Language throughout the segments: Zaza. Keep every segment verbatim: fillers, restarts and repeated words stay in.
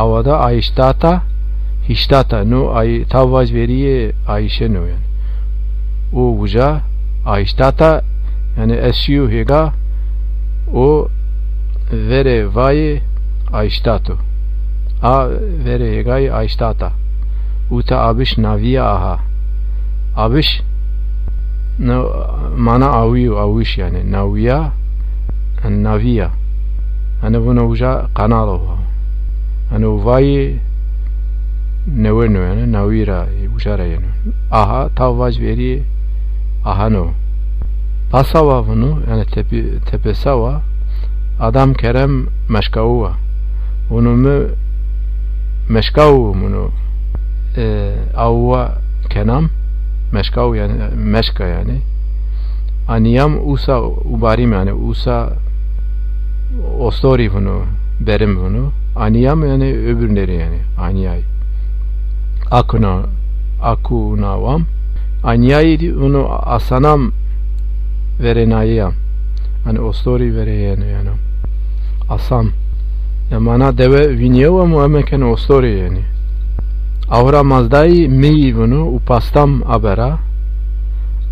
Awada ayştata, hiştata, no ay, taw vac verîyê ayşeno yanî. O uca ayştata, yanî ez şîyo hêga, o verê vayê ayştato. A verê hêgayî ayştata. Uta abiş navîya aha. Abiş, no, mana awîyo, awiş yanî. Nawîya, navîya. Hanî vûno uca kanal o. Hanî o vayî neweno yanî, nawî ra, uca ra yeno. Aha, taw vac verî, aha no. Pasawa vûno, yanî tepi-, tepesawa, adam kerem meşkawu wa. Vûno mi meşkawu vûno, e, awwa kenam, meşkawu yanî, meşka yanî. Anîyam usa ubarîm yanî, usa ostorî vûno, berim vûno. Anîyam yanî öbürleri yanî, anîyay. Akuna, akunawam. Anîyayî dî vûno asanam verenayîyam. Hanî ostorî vereyeno yanî. Asam. Ya mana dewe vînîyewa mu eme keno ostorî yanî. Ahura mazdayî mîyî vûno upastam abera.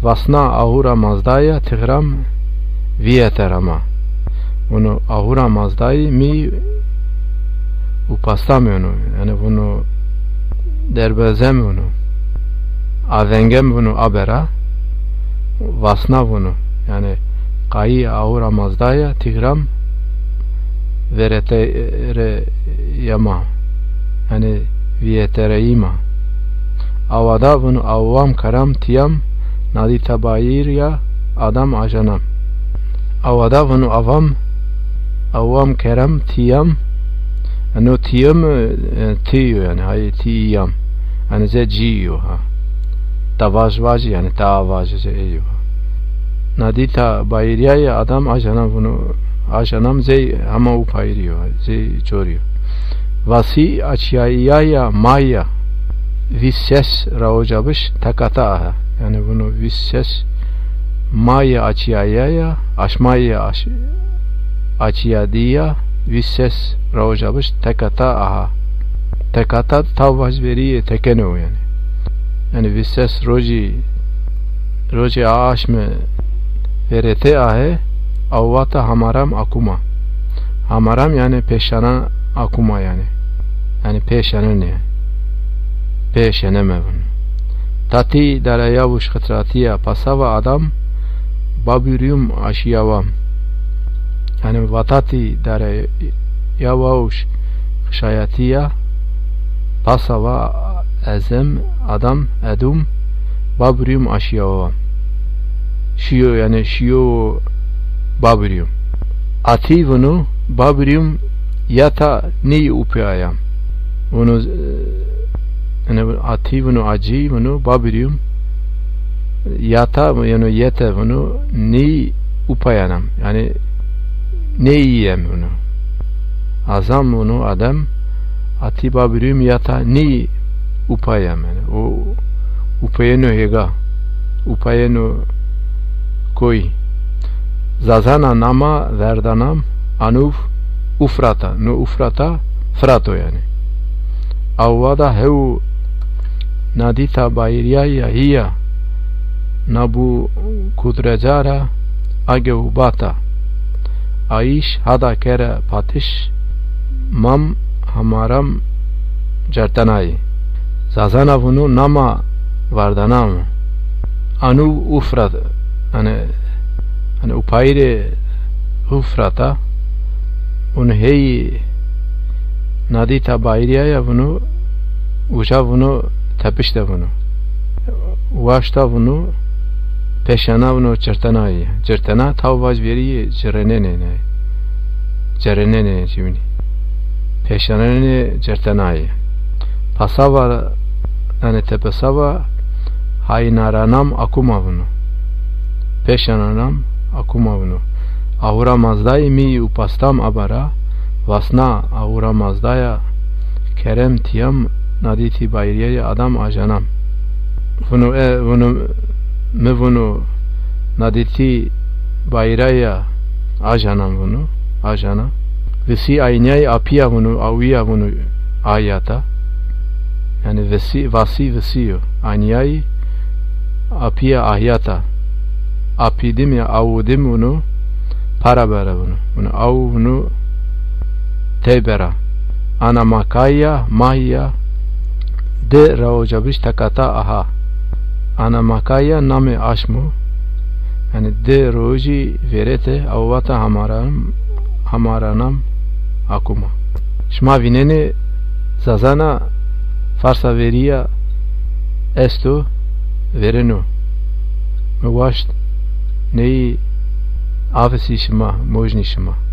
Vasna ahura mazdaya tixram vîyeterama. Vûno ahura mazdayî mî upastam yeno. Yanî vûno derbezem vûno. Avengem vûno abera. Vasna vûno. Yanî qayî ahura mazdaya tîgram veretereyama. Yanî vîyetereyîma. Awada vûno awam karam tîyam nadîta bayîr ya adam ajanam. Awada vûno avam, awam kerem tîyam. No tîyam, e, tîyo yanî, hayê tîyam. Yanî ze cîyo ha. Ta vaj vajî yanî, ta vajî ze êyo ha. Nadîta bayîrîyayê adam ajanam vûno, ajanam zey hema u payîrîyo, zey corîyo. Vasî açîyayîyaya maya vîst ses raocabiş tekata aha. Yanî vûno vîst ses maya açîyayîyaya, aşmayî aş-, açîyadîya vîst ses raocabiş tekata aha. Tekata taw vac verîyê tekeno yanî. Yanî vîst ses rocî, rocê a aşme verete ahe, awata hamaram akuma. Hamaram yanî pêşana akuma yanî. Yanî pêşenenê. Pêşeneme vûn. Tatî dareya û şixitratîya pasava adam babirîyum aşîyawa. Yanî vatatî dareya û şixişayatîya pasava ezem adam edum babirîyum aşîyawa. Şîyo yanî şîyo babirîyum. Atî vûno babirîyum yata nî upeyayam. Vûno, e, yanî atî vûno acî vûno babirîyum yata yanî yete vûno nî upayanam. Yanî nêyîyem vûno. Azam vûno adem atî babirîyum yata nî upayem yanî. O upayeno hêga. Upayeno koyî. Zazana nama verdanam anuv Ufrata. No Ufrata Firato yanî. Awada hew nadîta bayîrîyaya hîya Nabukudrecara agewbata. Ayîş hada kere patiş mam hamaram certenayî. Zazana vûno nama vardanam. Anu Ufrat, yanî, yanî upayîrê Ufrata, vûno heyî nadîta bayîrîyaya vûno, uca vûno tepişte vûno. Waşta vûno, peşena vûno cirtenayî. Cirtena taw vac verî cirenenê ne. Cerenenê cîwînî. Peşenenê cirtenayî. Pasava, yanî tepesava haynaranam akuma vûno. Peşenanam akuma vûno. Ahura mazdayî mî û pastam abara, vasna ahura mazdaya kerem tîyam nadîtî bayîrîyayê adam ajanam. Vûno e, vûno mi vûno nadîtî bayîraya ajanam vûno, ajana. Visî aynîyayî apîya vûno, awîya vûno, ahyata. Yani vesi, vasi vesiyo. Anyayî apîya ahyata. Apîdimî awudimunu para bera vunu. Vunu awu vunu tey bera. Ana makaya, mahya, de raocabriş takata aha. Ana makaya namê aşmo. Yani de rojî verete awata hamaran, hamaranam akuma. Şima vînenê zazana farsa verîya esto, vereno. Mi waşt neyî afisî şima, mojnî şima.